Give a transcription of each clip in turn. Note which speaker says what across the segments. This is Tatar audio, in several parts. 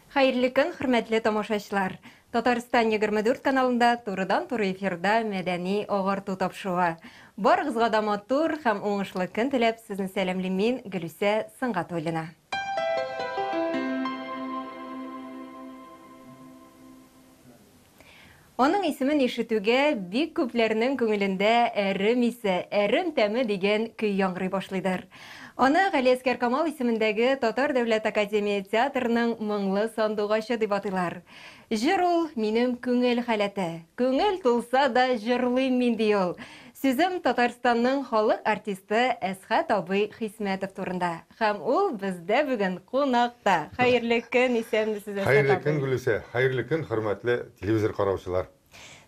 Speaker 1: Хәерле көн, хөрмәтле тамашачылар! Татарстан 24 каналында турыдан-туры эфирда мәдәни агарту тапшыруы. Барыгызга да матур һәм уңышлы көн теләп, сезне сәламлим мин, Гөлүсә Сөнгатуллина. Аның исемен ишетүгә бик күпләрнең күңелендә әрем исе, әрем тәме дигән көй яңгырый башлыйдыр. Аны Галиәсгар Камал исемендәге Татар дәүләт академия театрының моңлы сандугачы дип атыйлар. Җыр ул, минем күңел халәте. Күңел тулса да җырлыйм мин, ди ул. Сүзем Татарстанның халык артисты Әсхәт абый Хисмәтов турында. Һәм ул бездә бүген кунакта. Хәерле көн, исәнмесез, Әсхәт
Speaker 2: Хәерле
Speaker 1: абый.
Speaker 2: көн, Гөлүсә. Хәерле көн, хөрмәтле телевизор караучылар.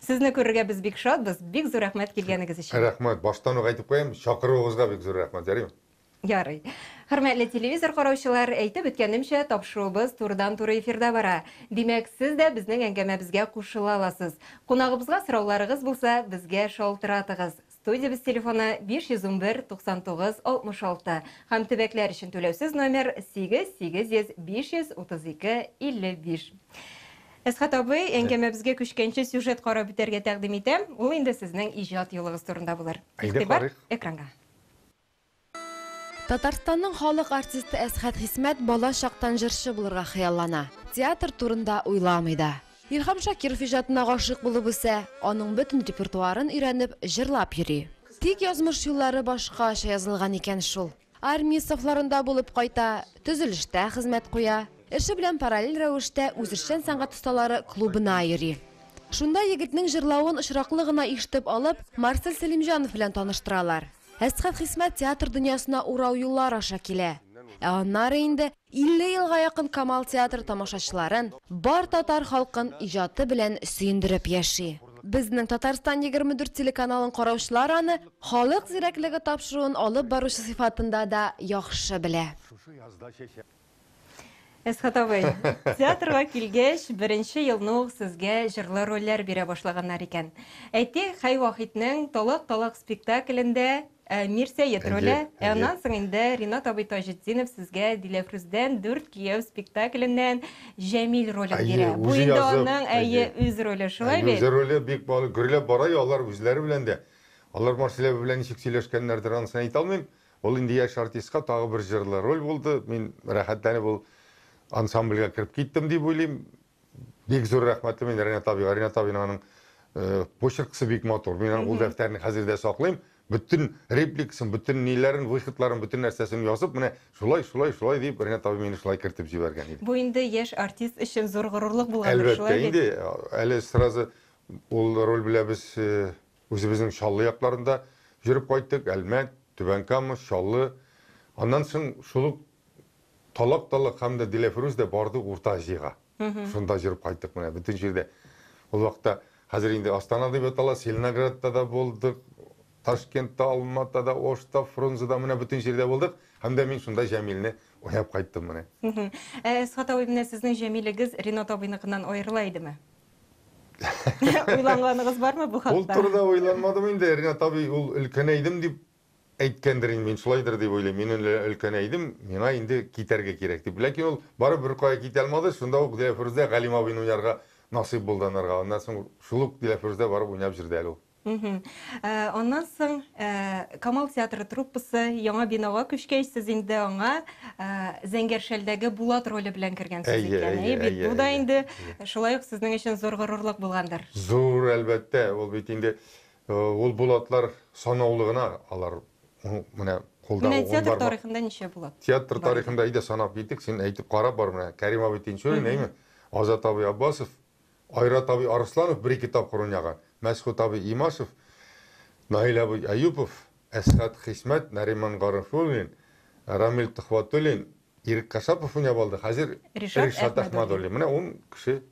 Speaker 1: Сезне күрергә без бик шатбыз. Бик зур рәхмәт килгәнегез өчен.
Speaker 2: Рәхмәт. Баштан ук әйтеп куям, чакыруыгызга бик зур рәхмәт. Ярыймы?
Speaker 1: Ярый. Хөрмәтле телевизор караучылар, әйтеп үткәнемчә, тапшыруыбыз турыдан-туры эфирда бара. Димәк, сез дә безнең әңгәмәбезгә кушыла аласыз. Кунагыбызга сорауларыгыз булса, безгә шалтыратыгыз. Студиябез телефоны 511 99 66 һәм төбәкләр өчен түләүсез номер 8 800 532 55. Әсхәт абый, әңгәмәбезгә күчкәнче сюжет карап үтәргә тәкъдим итәм. Ул инде сезнең иҗат юлыгыз турында булыр.
Speaker 2: Әйдә
Speaker 1: Игътибар
Speaker 2: карыйк.
Speaker 1: экранга.
Speaker 3: Татарстанның халык артисты Әсхәт Хисмәт бала чактан җырчы булырга хыяллана. Театр турында уйламый да. Илһам Шакиров иҗатына гашыйк булып үсә, аның бөтен репертуарын өйрәнеп, җырлап йөри. Тик язмыш юллары башкача язылган икән шул. Армия сафларында булып кайта, төзелештә хезмәт куя, эше белән параллель рәвештә үзешчән сәнгать осталары клубына йөри. Шунда егетнең җырлавын очраклы гына ишетеп алып, Марсель Сәлимҗанов белән таныштыралар. Әсхәт Хисмәт театр дөньясына урау юллар аша килә. Ә аннары инде 50 елга якын Камал театры тамашачыларын, бар татар халкын иҗаты белән сөендереп яши. Безнең Татарстан 24 телеканалын караучылар аны Халык зирәклеге тапшыруын алып баручы сыйфатында да яхшы белә.
Speaker 1: Әсхәт абый, театрга килгәч, беренче елны ук сезгә җырлы рольләр бирә башлаганнар икән. Әйтик, Хәй Вахитнең Талак-талак спектаклендә э, Мирсәет роле, ә аннан соң инде Ринат абый Таҗетдинов сезгә Диләфрүздән Дүрт кияү спектакленнән Җәмил ролен бирә. Бу
Speaker 2: Үзе
Speaker 1: инде
Speaker 2: язып,
Speaker 1: аның әйе үз роле, шулай бит?
Speaker 2: Үзе роле бик гөрләп бара, алар үзләре белән дә. Алар Марсель абый белән ничек сөйләшкәннәрдер, анысын әйтә алмыйм. Ул инде яшь артистка тагы бер җырлы роль булды. Мин рәхәтләнеп ул ансамбльгә кереп киттем дип уйлыйм. Бик зур рәхмәтле мин Ренат абыйга. Ренат абыйның аның э, почеркысы бик матур. Мин аның ул дәфтәрне хәзер дә саклыйм. Бөтен репликасын, бөтен ниләрен, выходларын, бөтен нәрсәсен язып, менә шулай, шулай, шулай дип Ренат абый мине шулай кертеп җибәргән иде.
Speaker 1: Бу инде яшь артист өчен зур горурлык булгандыр,
Speaker 2: Әлбәттә
Speaker 1: шулай бит?
Speaker 2: инде, әле сразу ул роль белән без э, Үзебезнең Чаллы якларында йөреп кайттык, Әлмәт, Түбән Кама, Чаллы. Аннан соң шул ук Талак-Талак һәм дә Диләфрүз дә бардык Урта Азиягә. Шунда йөреп кайттык менә бөтен җирдә. Ул вакытта хәзер инде Астана дип атала, Селиноградта да булдык, Ташкентта, Алматада, Ошта, Фрунзеда менә бөтен җирдә булдык. Һәм дә мин шунда Җәмилне уйнап кайттым менә.
Speaker 1: Ә Әсхат абый, менә сезнең Җәмилегез Ринат абыйныкыннан аерыла идеме? Уйланганыгыз бармы бу хакта?
Speaker 2: Ул турыда уйланмадым инде. Ринат абый ул өлкәнәйдем дип әйткәндер инде, мин шулайдыр дип уйлыйм. Мин өлкәнәйдем, миңа инде китәргә кирәк дип. Ләкин ул барып беркая китә алмады. Шунда ук Диләфрүздә Галим абыйны уйнарга насыйп булды анарга. Аннан соң шул ук Диләфрүздә барып уйнап йөрде әле ул.
Speaker 1: Э, аннан соң э, Камал театры труппасы яңа бинага күчкәч, сез инде аңа э, Зәңгәр шәлдәге Булат роле белән кергәнсез икән. Әйе бит, бу да инде шулай ук сезнең өчен зур горурлык булгандыр.
Speaker 2: Зур, әлбәттә, ул бит инде ул Булатлар санаулы гына, алар менә кулда
Speaker 1: Менә театр тарихында ничә Булат?
Speaker 2: Театр тарихында әйдә санап китик, син әйтеп карап бар менә. Кәрим абый Тинчурин, әйме? Азат абый Аббасов, Айрат абый Арсланов бер-ике тапкыр уйнаган, Мәсхүт абый Имашев, Наил абый Әюпов, Әсхәт Хисмәт, Нариман Гарифуллин, Рамил Төхвәтуллин, Ирек Кашапов уйнап алды, хәзер
Speaker 1: Ришат
Speaker 2: Әхмәдуллин. Менә ун кеше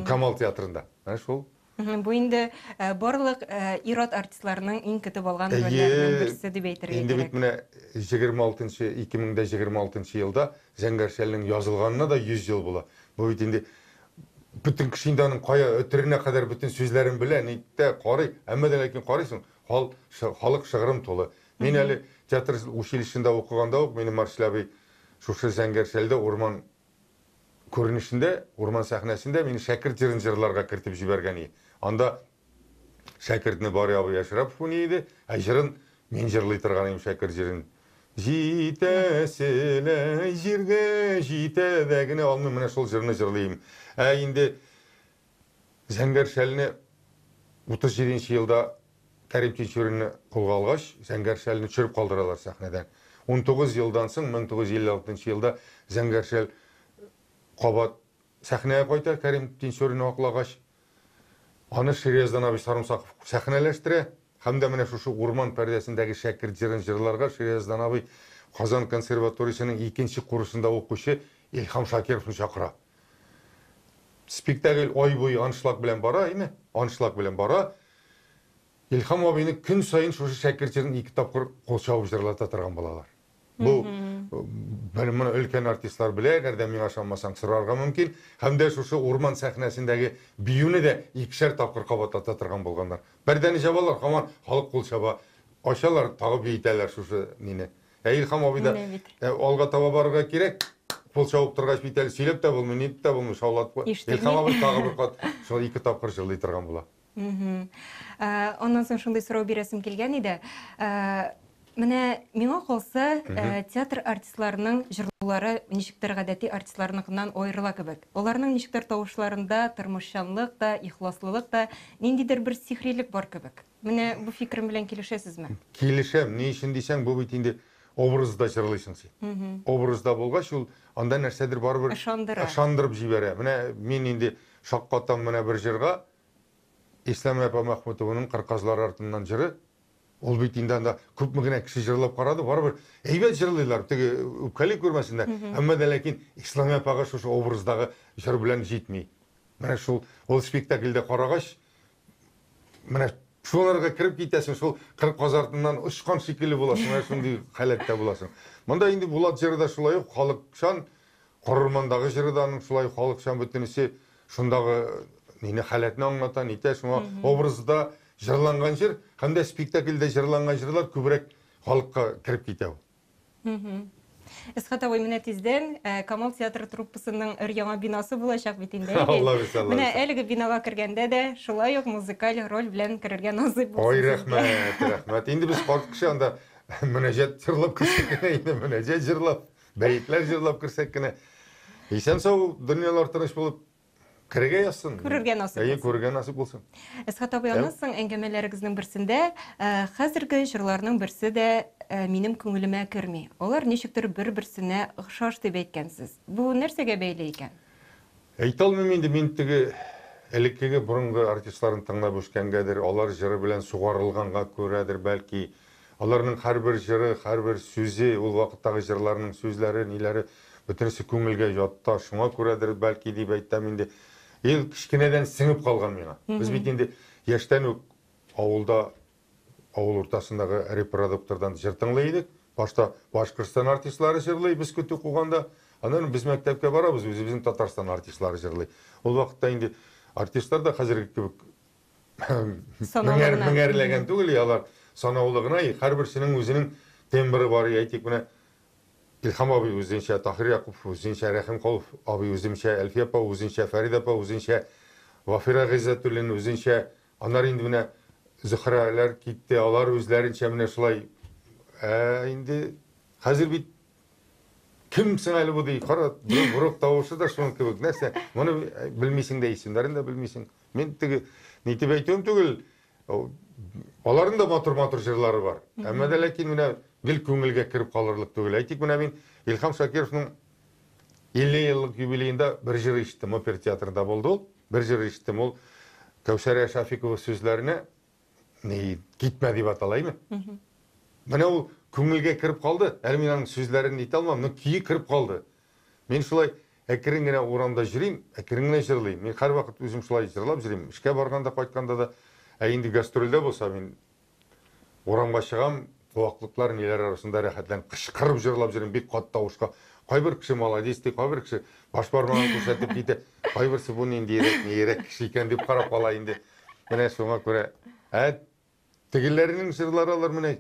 Speaker 2: Камал театрында. Менә шул.
Speaker 1: Бу инде э, барлык э, ир-ат артистларының иң көтеп алган рольләренең берсе дип әйтергә
Speaker 2: кирәк. Инде бит менә 26 2026 елда Зәңгәр шәлнең язылганына да 100 ел була. Бу бит инде бөтен кеше инде аның кая өтеренә кадәр бөтен сүзләрен белә, нитә, карый. Әмма дә ләкин карыйсың, хал, халык шыгрым тулы. Мин әле театр училищесында укыганда ук минем Марсель абый шушы Зәңгәр шәлдә урман күренешендә, урман сәхнәсендә мине Шәкерт җырын җырларга кертеп җибәргән и. Анда Шәкертне Барый абый Әшрәпов уйный иде, ә җырын мин җырлый торган идем Шәкерт җырын. Җитәселәй җиргә җитә дә генә алмыйм, менә шул җырны җырлыйм. Ә инде Зәңгәр шәлне 37 нче елда Кәрим Тинчуринны кулга алгач, Зәңгәр шәлне төшереп калдыралар сәхнәдән. 19 елдан соң, 1956 нчы елда Зәңгәр шәл кабат сәхнәгә кайта, Кәрим Тинчуринны аклагач. Аны Ширияздан абый Сарымсаков сәхнәләштерә. Һәм дә менә шушы Урман пәрдәсендәге шәкерт җырын җырларга Ширияздан абый Казан консерваториясенең икенче курсында укучы Илһам Шакировны чакыра. Спектакль ай буе аншлаг белән бара, әйме? Аншлаг белән бара. Илһам абыйны көн саен шушы шәкерт җырын ике тапкыр кул чабып җырлата торган булалар. Бу бер моны өлкән артистлар белә, әгәр дә миңа ышанмасаң сорарга мөмкин. Һәм дә шушы урман сәхнәсендәге биюне дә икешәр тапкыр кабатлата торган булганнар. Пәрдәне җабалар, һаман халык кул чаба. Ачалар, тагы биетәләр шушы мине. Ә Илһам абый да алга таба барырга кирәк. Кул чабып торгач бит әле сөйләп тә булмый, нитеп тә булмый, шаулатып. Илһам абый тагы бер кат шул ике тапкыр җырлый торган була.
Speaker 1: Аннан соң шундый сорау бирәсем килгән иде. Менә миңа калса, театр артистларының җырлаулары ничектер гадәти артистларныкыннан аерыла кебек. Аларның ничектер тавышларында тормышчанлык та, ихласлылык та, ниндидер бер сихрилек бар кебек. Менә бу фикерем белән килешәсезме?
Speaker 2: Килешәм. Ни өчен дисәң, бу бит инде образда җырлыйсың син. Образда булгач, ул анда нәрсәдер барыбер
Speaker 1: ышандыра.
Speaker 2: Ышандырып җибәрә. Менә мин инде шаккатам менә бер җырга. Исламия апа Мәхмүтованың Кыр казлары артыннан җыры. Ул бит инде анда күпме генә кеше җырлап карады, барыбер әйбәт җырлыйлар, теге үпкәли күрмәсеннәр. Әмма дә ләкин Исламия апага шушы образдагы җыр белән җитми. Менә шул ул спектакльдә карагач, менә шуларга кереп китәсең, шул кыр каз артыннан очкан шикелле буласың, менә шундый халәттә буласың. Монда инде Булат җыры да шулай ук халыкчан, Карурмандагы җыры да аның шулай халыкчан, бөтенесе шундагы нине халәтне аңлата, нитә, шуңа образда җырланган җыр һәм дә спектакльдә җырланган җырлар күбрәк халыкка кереп китә ул.
Speaker 1: Әсхәт абый, менә тиздән э, Камал театры труппасының өр-яңа бинасы булачак бит инде. әйе?
Speaker 2: Алла бирсә, Алла
Speaker 1: Менә
Speaker 2: бирсә.
Speaker 1: әлеге бинага кергәндә дә шулай ук музыкаль роль белән керергә насыйп булсын
Speaker 2: Ой,
Speaker 1: сезгә.
Speaker 2: рәхмәт, рәхмәт. Инде без карт кеше анда мөнәҗәт җырлап керсәк кенә инде, мөнәҗәт җырлап. Бәетләр җырлап керсәк кенә. Исән-сау, дөньялар тыныч булып, керергә язсын.
Speaker 1: Күрергә насыйп
Speaker 2: Әйе,
Speaker 1: булсын.
Speaker 2: күрергә насыйп булсын.
Speaker 1: Әсхәт абый, аннан соң әңгәмәләрегезнең берсендә, э, хәзерге җырларның берсе дә э, минем күңелемә керми. Алар ничектер бер-берсенә охшаш дип әйткәнсез. Бу нәрсәгә бәйле икән?
Speaker 2: Әйтә алмыйм инде, мин теге элеккеге борынгы артистларын тыңлап үскәнгәдер, алар җыры белән сугарылганга күрәдер, бәлки. Аларның һәрбер җыры, һәрбер сүзе, ул вакыттагы җырларның сүзләре, ниләре, бөтенесе күңелгә ятта, шуңа күрәдер, бәлки, дип әйтәм инде. Ел кечкенәдән сеңеп калган миңа. Без бит инде яшьтән үк авылда, авыл уртасындагы репродуктордан җыр тыңлый идек. Башта Башкортстан артистлары җырлый, без көтү куганда. Аннан без мәктәпкә барабыз, үзебезнең Татарстан артистлары җырлый. Ул вакытта инде артистлар да хәзерге кебек
Speaker 1: Санаулы гына.
Speaker 2: Меңәрләгән түгел, алар санаулы гына, и һәрберсенең үзенең тембры бар, и әйтик, менә Илһам абый үзенчә, Таһир Якупов үзенчә, Рәхим Колов абый үзенчә, Әлфия апа үзенчә, Фәридә апа үзенчә, Вафира Гыйззәтуллина үзенчә, аннары инде менә Зөһрәләр китте, алар үзләренчә менә шулай. Ә инде хәзер бит кем соң әле бу ди, кара, борык тавышы да шуның кебек, нәрсә, моны белмисең дә, исемнәрен дә белмисең. Мин теге нитеп әйтүем түгел, аларның да матур-матур җырлары бар. Әмма дә ләкин менә гел күңелгә кереп калырлык түгел. Әйтик, менә мин Илһам Шакировның 50 еллык юбилеенда бер җыр ишеттем, опера театрында булды ул. Бер җыр ишеттем, ул Кәүсәрия Шафикова сүзләренә ни китмә дип атала, әйме? Менә ул күңелгә кереп калды. Әле мин аның сүзләрен әйтә алмам, но көе кереп калды. Мин шулай әкрен генә урамда йөрим, әкрен генә җырлыйм. Мин һәрвакыт үзем шулай җырлап йөрим. Эшкә барганда, кайтканда да. Ә инде гастрольдә булса, мин урамга чыгам, куаклыклар, ниләр арасында рәхәтләнеп кычкырып җырлап йөрим, бик каты тавышка. Кайбер кеше молодец ди, кайбер кеше баш бармагын күрсәтеп китә. Кайберсе бу ниндиерәк, ниерәк кеше икән дип карап кала инде. Менә шуңа күрә. Ә тегеләренең җырлары алар менә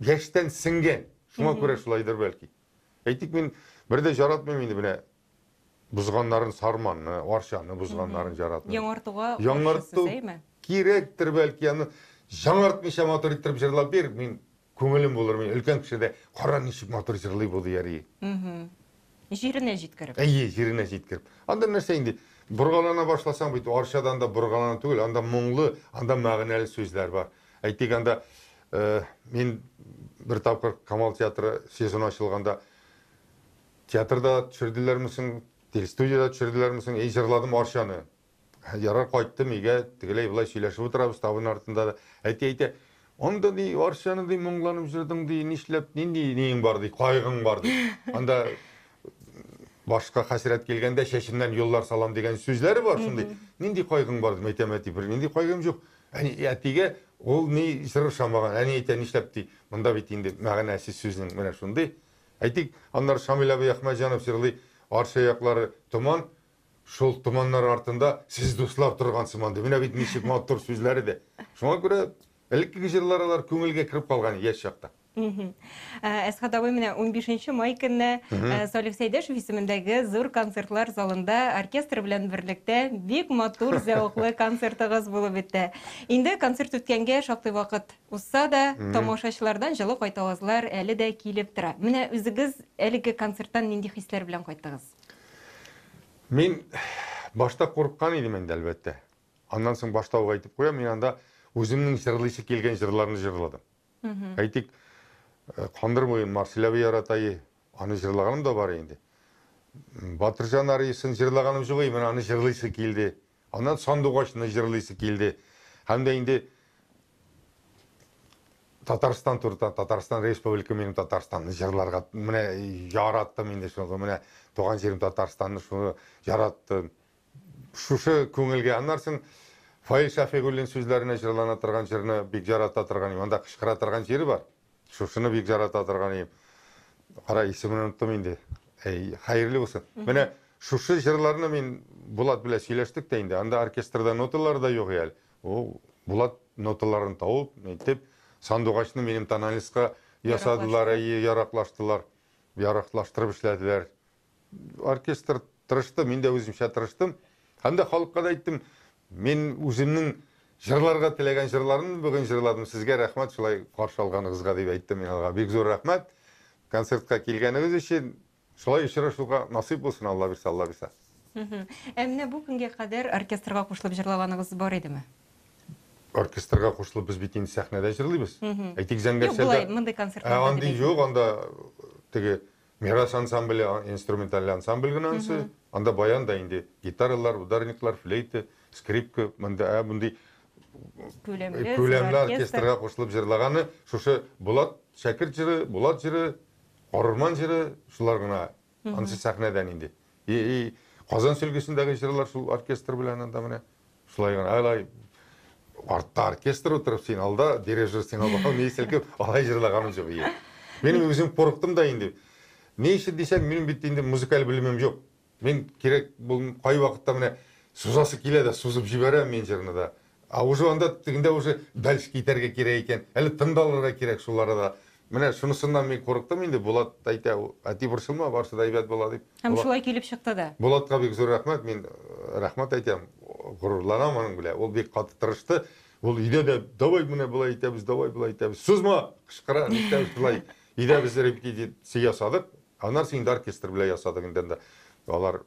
Speaker 2: яшьтән сеңгән. Шуңа күрә шулайдыр бәлки. Әйтик, мин бер дә яратмыйм инде менә. Бозганнарын Сарманны, Арчаны бозганнарын яратмыйм.
Speaker 1: Яңартуга
Speaker 2: Яңарту
Speaker 1: каршысыз, әйме?
Speaker 2: кирәктер бәлки, аны яңартмыйча матур иттереп җырлап бир, мин күңелем булыр, мин өлкән кеше дә, кара ничек матур җырлый бу дияр.
Speaker 1: Җиренә җиткереп.
Speaker 2: Әйе, җиренә җиткереп. Анда нәрсә инде, боргалана башласаң бит, Арчадан да боргалана түгел, анда моңлы, анда мәгънәле сүзләр бар. Әйтик, анда мин бер тапкыр Камал театры сезоны ачылганда театрда төшерделәрме соң, телестудияда төшерделәрме соң, әй җырладым Арчаны. Ярар, кайттым өйгә, тегеләй болай сөйләшеп утырабыз табын артында да. Әти әйтә, анда ди, Арчаны ди, моңланып җырдың ди, нишләп, нинди ниең бар ди, кайгың бар ди. Анда башка хәсрәт килгәндә чәчемнән юллар салам дигән сүзләре бар шундый. Нинди кайгың бар дим, әйтәм әти, бер нинди кайгым юк. Әни әтигә ул ни җыр ошамаган, әни әйтә, нишләп ди, монда бит инде мәгънәсе сүзнең менә шундый. Әйтик, аннары Шамил абый Әхмәтҗанов җырлый, Арча яклары томан, шул томаннар артында сез дуслар торган сыман ди. Менә бит ничек матур сүзләре дә. Шуңа күрә элеккеге җырлар алар күңелгә кереп калган яшь чакта.
Speaker 1: Әсхәт абый, менә 15 май көнне Салих Сәйдәшев исемендәге зур концертлар залында оркестр белән берлектә бик матур, зәвыклы концертыгыз булып үтте. Инде концерт үткәнгә шактый вакыт узса да, тамашачылардан җылы кайтавазлар әле дә килеп тора. Менә үзегез әлеге концерттан нинди хисләр белән кайттыгыз?
Speaker 2: Мин башта курыккан идем инде, әлбәттә. Аннан соң башта ук әйтеп куям, мин анда үземнең җырлыйсы килгән җырларны җырладым. Әйтик, Кандыр буен Марсель абый яратайы, аны җырлаганым да бар инде. Батырҗан ариясын җырлаганым юк, менә аны җырлыйсы килде. Аннан Сандугачны җырлыйсы килде. Һәм дә инде Татарстан турында, Татарстан Республика минем Татарстанны җырларга менә яраттым инде шуны, менә туган җирем Татарстанны шуны яраттым. Шушы күңелгә. Аннан соң Фаил Шәфигуллин сүзләренә җырлана торган җырны бик ярата торган идем. Анда кычкыра торган җире бар. Шушыны бик ярата торган идем. Кара, исемен оныттым инде. Әй, хәерле булсын. Менә шушы җырларны мин Булат белән сөйләштек тә инде. Анда оркестрда ноталар да юк әле. Ул Булат ноталарын табып, әйтеп, Сандугачны минем тональностька ясадылар, әйе, яраклаштылар. Яраклаштырып эшләделәр. Оркестр тырышты, мин дә үземчә тырыштым. Һәм дә халыкка да әйттем, мин үземнең җырларга теләгән җырларымны бүген җырладым. Сезгә рәхмәт шулай каршы алганыгызга дип әйттем мин аларга. Бик зур рәхмәт концертка килгәнегез өчен. Шулай очрашуга насыйп булсын, Алла бирсә, Алла бирсә.
Speaker 1: Ә менә бу көнгә кадәр оркестрга кушылып җырлаганыгыз бар идеме?
Speaker 2: Оркестрга кушылып без бит инде сәхнәдә җырлыйбыз. Әйтик, Зәңгәр
Speaker 1: Юк, болай, мондый концертларда.
Speaker 2: Андый юк, анда теге Мирас ансамбле, инструменталь ансамбль генә ансы. Анда баян да инде гитаралар, ударниклар, флейта, скрипка, монда мондый
Speaker 1: күләмле
Speaker 2: оркестрга кушылып җырлаганы шушы Булат Шәкерт җыры, Булат җыры, Карурман җыры, шулар гына. Ансы сәхнәдән инде. И Казан сөлгесендәге җырлар шул оркестр белән анда менә шулай гына. Алай артта оркестр утырып, син алда, дирижер сиңа бака, ни селкеп, алай җырлаганым юк. Мин үзем курыктым да инде. Ни өчен дисәң, минем бит инде музыкаль белемем юк. Мин кирәк бул кай вакытта менә сузасы килә дә сузып җибәрәм мин җырны да. А уже анда тегендә уже дальше китәргә кирәк икән. Әле тын да алырга кирәк шул арада. Менә шунысыннан мин курыктым инде. Булат әйтә, әти борчылма, барысы да әйбәт була дип.
Speaker 1: Һәм шулай килеп чыкты да.
Speaker 2: Булатка бик зур рәхмәт, мин рәхмәт әйтәм, горурланам аның белән. Ул бик каты тырышты. Ул өйдә дә, давай менә болай итәбез, давай болай итәбез. Сузма, кычкыра, нишләбез шулай. Өйдә без репетиция ясадык. Аннан соң инде оркестр белән ясадык инде анда. Алар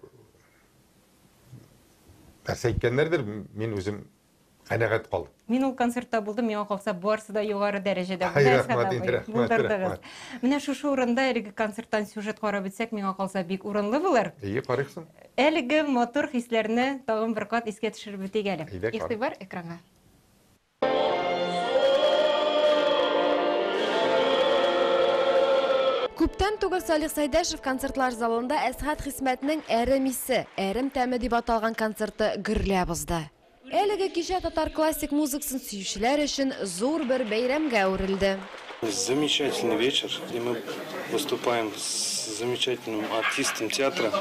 Speaker 2: нәрсә әйткәннәрдер, мин үзем канәгать калдым.
Speaker 1: Мин ул концертта булдым, миңа калса барысы да югары дәрәҗәдә булды.
Speaker 2: Рәхмәт инде, рәхмәт, рәхмәт.
Speaker 1: Менә шушы урында әлеге концерттан сюжет карап үтсәк, миңа калса бик урынлы булыр.
Speaker 2: Әйе, карыйк соң.
Speaker 1: Әлеге матур хисләрне тагын бер кат искә төшереп үтик әле. Игътибар экранга.
Speaker 3: Күптән түгел Салих Сәйдәшев концертлар залында Әсхәт Хисмәтнең Әрем исе, әрем тәме дип аталган концерты гөрләп узды. Әлеге кичә татар классик музыкасын сөючеләр өчен зур бер бәйрәмгә әверелде.
Speaker 4: Замечательный вечер, и мы выступаем с замечательным артистом театра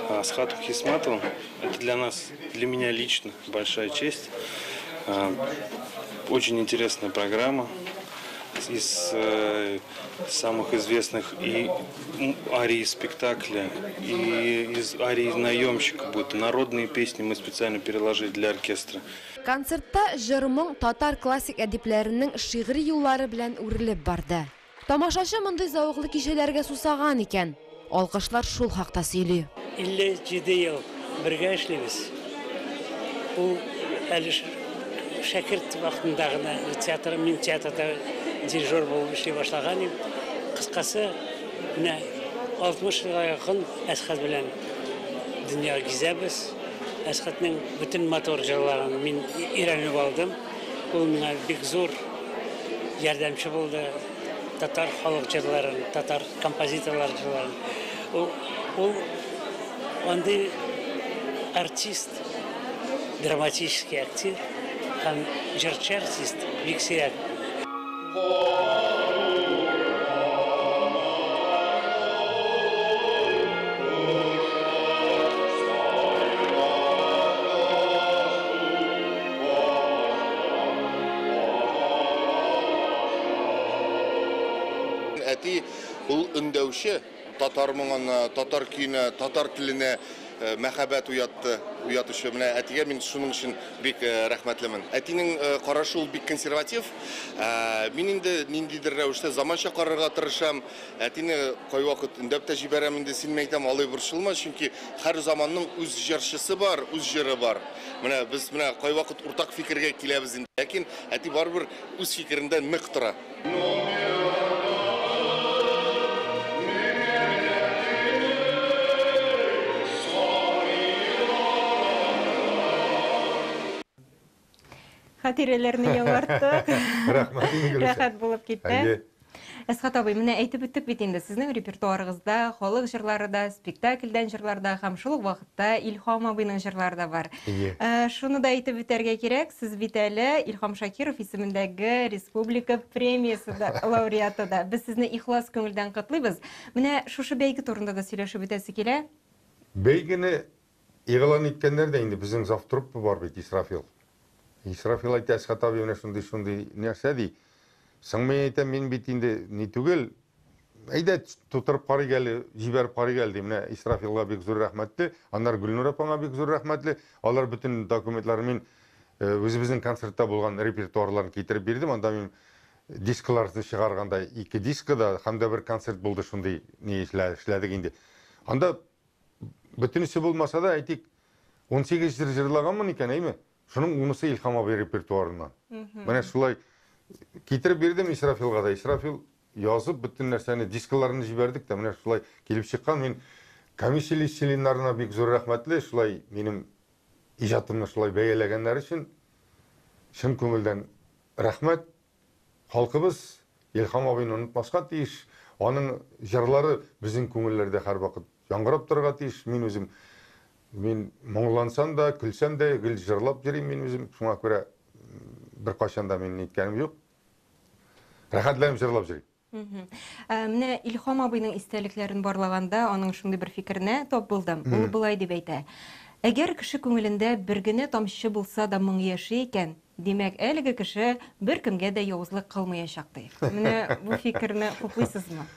Speaker 4: Асхатом Хисматовым. Это для нас, для меня лично большая честь. Очень интересная программа. из самых известных и арии спектакля, и из арии наемщика будут. Народные песни мы специально переложили для оркестра.
Speaker 3: Концертта җыр-моң татар классик әдипләренең шигъри юллары белән үрелеп барды. Тамашачы мондый зәвыклы кичәләргә сусаган икән. Алкышлар шул хакта сөйли.
Speaker 5: 57 ел бергә эшлибез. Ул әле шәкерт вакытында гына театр, мин театрда дирижер булып эшли башлаган идем. Кыскасы, менә 60 елга якын Әсхәт белән дөнья гизәбез. Әсхәтнең бөтен матур җырларын мин өйрәнеп алдым. Ул миңа бик зур ярдәмче булды. Татар халык җырларын, татар композиторлар җырларын. Ул андый артист, драматический актер һәм җырчы артист бик сирәк.
Speaker 6: Әти ул өндәүче, татар моңына, татар көенә, татар теленә мәхәббәт уятты, уятучы. Менә әтигә мин шуның өчен бик рәхмәтлемен. Әтинең карашы ул бик консерватив. Мин инде ниндидер рәвештә заманча карарга тырышам. Әтине кайвакыт өндәп тә җибәрәм инде, син әйтәм, алай борчылма, чөнки һәр заманның үз җырчысы бар, үз җыры бар. Менә без менә кайвакыт уртак фикергә киләбез инде. Ләкин әти барыбер үз фикерендә нык тора.
Speaker 1: Хатирәләрне яңарттык.
Speaker 2: Рәхмәт, Ингелиса.
Speaker 1: Рәхәт булып китте.
Speaker 2: Әйе.
Speaker 1: Әсхәт абый, менә әйтеп үттек бит инде, сезнең репертуарыгызда халык җырлары да, спектакльдән җырлар да һәм шул ук вакытта Илһам абыйның җырлары да бар.
Speaker 2: Әйе.
Speaker 1: Шуны да әйтеп үтәргә кирәк, сез бит әле Илһам Шакиров исемендәге республика премиясе дә лауреаты да. Без сезне ихлас күңелдән котлыйбыз. Менә шушы бәйге турында да сөйләшеп үтәсе килә.
Speaker 2: Бәйгене игълан иткәннәр дә инде безнең завтруппа бар бит, Исрафил. Исрафил әйтә, Әсхәт абый менә шундый-шундый нәрсә ди. Соң мин әйтәм, мин бит инде ни түгел, әйдә тутырып карыйк әле, җибәреп карыйк әле ди. Менә Исрафилга бик зур рәхмәтле, аннары Гөлнур апаңа бик зур рәхмәтле. Алар бөтен документларын мин үзебезнең концертта булган репертуарларын китереп бирдем. Анда мин дискларны чыгарганда ике диска да һәм дә бер концерт булды шундый ни эшләдек инде. Анда бөтенесе булмаса да, әйтик, 18 җыр җырлаганмын икән, әйме? Шуның унысы Илһам абый репертуарыннан. Менә шулай китереп бирдем Исрафилга да. Исрафил язып бөтен нәрсәне, дискларны җибәрдек тә, менә шулай килеп чыккан. Мин комиссия членнарына бик зур рәхмәтле, шулай минем иҗатымны шулай бәяләгәннәр өчен чын күңелдән рәхмәт. Халкыбыз Илһам абыйны онытмаска тиеш. Аның җырлары безнең күңелләрдә һәрвакыт яңгырап торырга тиеш. Мин үзем, мин моңлансам да, көлсәм дә, гел җырлап йөрим мин үзем. Шуңа күрә беркайчан да мин ниткәнем юк. Рәхәтләнеп җырлап йөрим.
Speaker 1: Менә Илһам абыйның истәлекләрен барлаганда аның шундый бер фикеренә тап булдым. Ул болай дип әйтә. Әгәр кеше күңелендә бер генә тамчы булса да моң яши икән, димәк, әлеге кеше беркемгә дә явызлык кылмаячак ди. Менә бу фикерне хуплыйсызмы?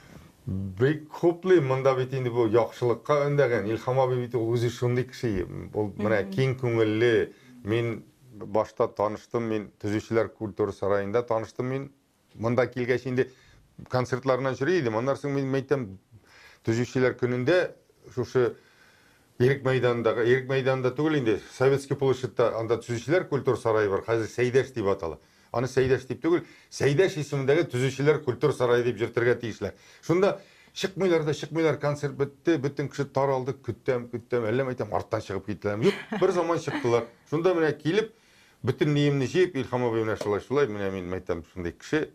Speaker 2: Бик хуплыйм. Монда бит инде бу яхшылыкка өндәгән. Илһам абый бит ул үзе шундый кеше. Ул менә киң күңелле. Мин башта таныштым, мин Төзүчеләр культура сараенда таныштым мин. Монда килгәч инде концертларына йөри идем. Аннан соң мин әйтәм, Төзүчеләр көнендә шушы Ирек мәйданындагы, Ирек мәйданында түгел инде, Советский площадьта анда Төзүчеләр культура сарае бар, хәзер Сәйдәш дип атала. Аны Сәйдәш дип түгел, Сәйдәш исемендәге Төзүчеләр культура сарае дип йөртергә тиешләр. Шунда чыкмыйлар да чыкмыйлар, концерт бетте, бөтен кеше таралды, көтәм, көтәм, әллә әйтәм, арттан чыгып киттеләр. Юк, бер заман чыктылар. Шунда менә килеп, бөтен ниемне җыеп, Илһам абый менә шулай, шулай, менә мин әйтәм, шундый кеше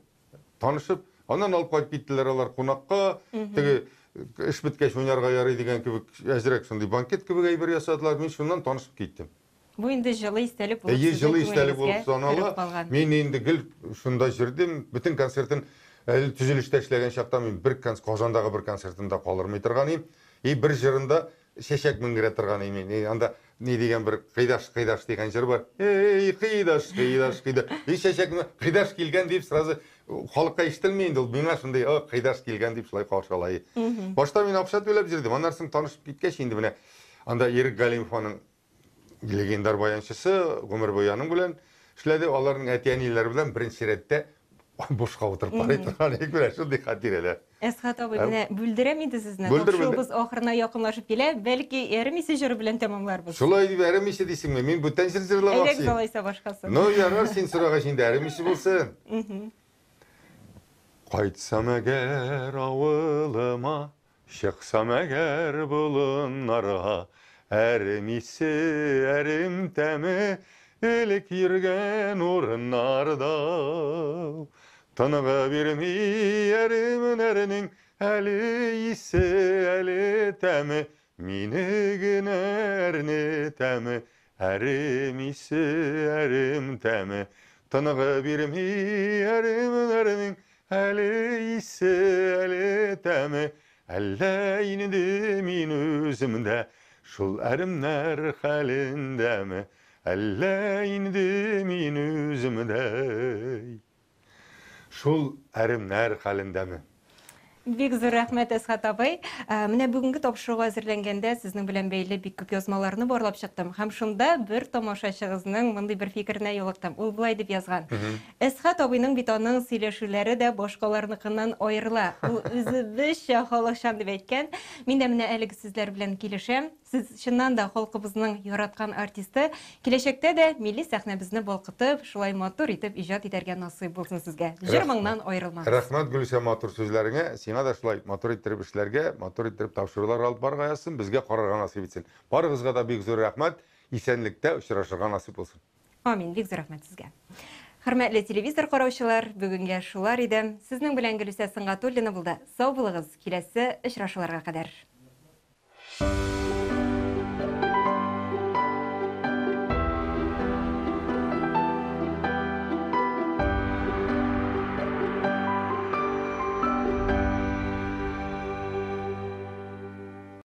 Speaker 2: танышып, аннан алып кайтып киттеләр алар кунакка, теге эш беткәч уйнарга ярый дигән кебек, әзрәк шундый банкет кебек әйбер ясадылар, мин шуннан танышып киттем.
Speaker 1: Бу инде җылы истәлек булып
Speaker 2: Әйе,
Speaker 1: сезнең
Speaker 2: җылы истәлек булып
Speaker 1: күңелегезгә
Speaker 2: санала.
Speaker 1: кереп калган.
Speaker 2: Мин инде гел шунда йөрдем, бөтен концертын әле төзелештә эшләгән чакта мин бер Казандагы бер концертында калырмый торган идем. И бер җырында чәчәк менгерә торган идем мин. И анда ни дигән бер кыйдаш, кыйдаш дигән җыр бар. Эй, кыйдаш, кыйдаш, кыйдаш. И чәчәк кыйдаш килгән дип сразу Халыкка ишетелми инде ул, миңа шундый, о, Кыйдаш килгән дип шулай каршы ала. Башта мин акча түләп йөрдем, аннан соң танышып киткәч инде менә анда Ирек Галимов аның легендар баянчысы, гомер буе аның белән эшләде. Аларның әти-әниләре белән беренче рәттә бушка утырып карый торган идек, менә шундый хатирәләр.
Speaker 1: Әсхат абый, менә бүлдерәм инде сезне. Бүлдер, Тапшыруыбыз ахырына якынлашып килә. Бәлки, Әрем исе җыры белән тәмамларбыз.
Speaker 2: Шулай дип әрем исе дисеңме? Мин бүтән җыр җырламакчы.
Speaker 1: Әйдәгез алайса башкасын.
Speaker 2: Ну, ярар, син сорагач инде әрем исе булсын. Кайтсам әгәр авылыма, чыксам әгәр болыннарга, әрем исе, әрем тәме элек йөргән урыннарда. Тынгы бирми әремнәрнең әле исе, әле тәме, мине генә әрнетәме, әрем исе, әрем тәме. Тынгы бирми әремнәрнең әле исе, әле тәме, әллә инде мин үзем дә шул әремнәр хәлендәме, әллә инде мин үзем дә шул әремнәр хәлендәме.
Speaker 1: Бик зур рәхмәт, Әсхат абый. Менә бүгенге тапшыруга әзерләнгәндә сезнең белән бәйле бик күп язмаларны барлап чыктым һәм шунда бер тамашачыгызның мондый бер фикеренә юлыктым. Ул болай дип язган. Әсхат абыйның бит аның сөйләшүләре дә башкаларныкыннан аерыла. Ул үзебезчә халыкчан дип әйткән. Мин дә менә әлеге сүзләр белән килешәм. Сез чыннан да халкыбызның яраткан артисты. Киләчәктә дә милли сәхнәбезне балкытып, шулай матур итеп иҗат итәргә насыйп булсын сезгә. Җыр-моңнан аерылмагыз.
Speaker 2: Рәхмәт, Гөлүсә, матур сүзләреңә. Сиңа да шулай матур иттереп эшләргә, матур иттереп тапшырулар алып барырга язсын, безгә карарга насыйп итсен. Барыгызга да бик зур рәхмәт. Исәнлектә очрашырга насыйп булсын.
Speaker 1: Амин. Бик зур рәхмәт сезгә. Хөрмәтле телевизор караучылар, бүгенгә шулар иде. Сезнең белән Гөлүсә Сөнгатуллина булды. Сау булыгыз, киләсе очрашуларга кадәр.